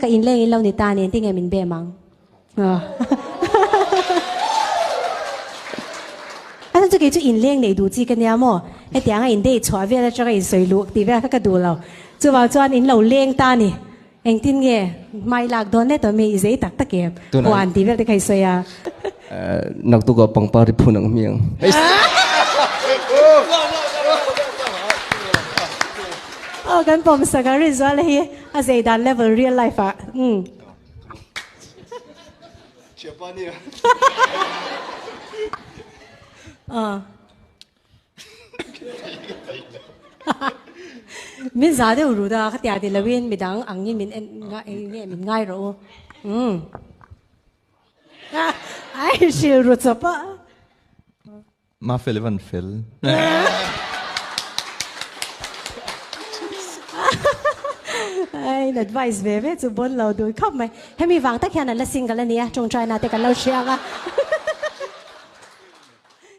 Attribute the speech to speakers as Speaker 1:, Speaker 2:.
Speaker 1: ka inleng in lo ni ta nen tinge min bem ang. A chhan chu kei chu inleng neih duh chi ka nia maw? Hetianga in date chhuah vel atanga in sawi luh tih vel kha ka duh lo. Chuvang chuan in lo leng ta a ni. Engtin nge hmai lak dawn let awm hi i zei tak tak em? Huan tih vel te kha i sawi a.
Speaker 2: Naktukah pangpar i phun ang hmiang.
Speaker 1: Aw kan pawmsak a Rinzuala hi a zei dan level real life ah. Umm.
Speaker 2: Thiapa nia.
Speaker 1: Aw. Min za deuh rut a, ka tia ti loin midang angin min en nge min ngai rawh u. Umm. Ai hrilh ru chawp a.
Speaker 3: Mafel i van fel.
Speaker 1: Ai in advice ve ve chu bon lo dun khawp mai. Hemi vang tak hian an la single a nia, tawngtaina te kan lo hria ang a.